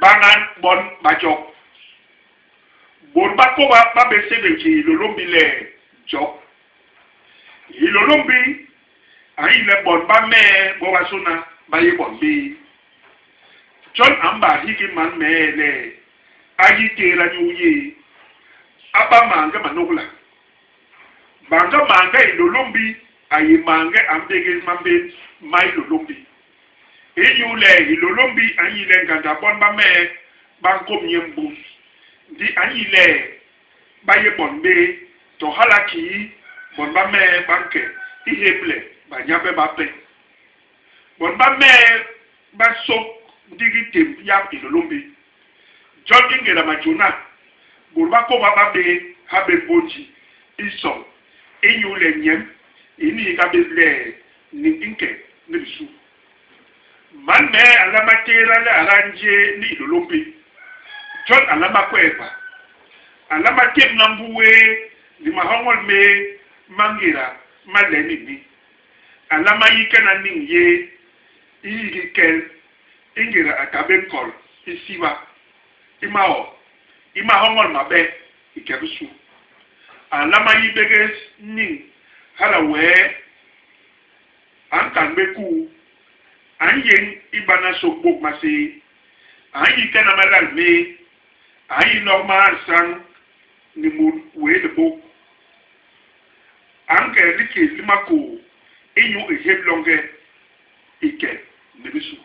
Bañga bon ba Djob. Bôt ba kôba ba bé sébél ki Hilôlômbi le Djob. Hilôlômbi a nyi le bon ba mee bobasôna ba yé bon béé. Jon a mbat hiki man mee le a yi tééda nyuu yéé, a ba maange manôgla. Bañga maange Hilôlômbi a yé maange a mbégés mambén ma Hilôlômbi. Inyule Hilôlômbi a nyi le ngandak bon ba mee ba nkôm nye mbus, ndi a nyi le ba yé bon bé, to hala kii bon ba mee ba nke i hémle banyambe bape. Bon ba mee ba sôk ndigi témb yak Hilôlômbi. Jon i ngéda majôna, bôt ba kôba ba bé ha bé mbônji i soñ inyule nyemb i niiga bés le niñ i nke ni bisu. Man mee a nlama tééda le a ga njee ni Hilôlômbi. Jon a nlama kweeba. A nlama témbna mbu wéé ni mahoñol méé ma ngéda ma len ini. A nlama yi kena niñ yéé i hiki kel i ngéda a ta bé nkol i siba, i maok, i mahoñol mabe i ke bisu. A nlama yi bégés niñ hala wee a nkan bé kuu, a nyéñ i bana sôkbôk maséé, a nyi kena malal méé, a nyi nok mahaa-nsañ ni mut wéé libôk. A nke liké li makôô inyu i hép longe i ke ni bisu.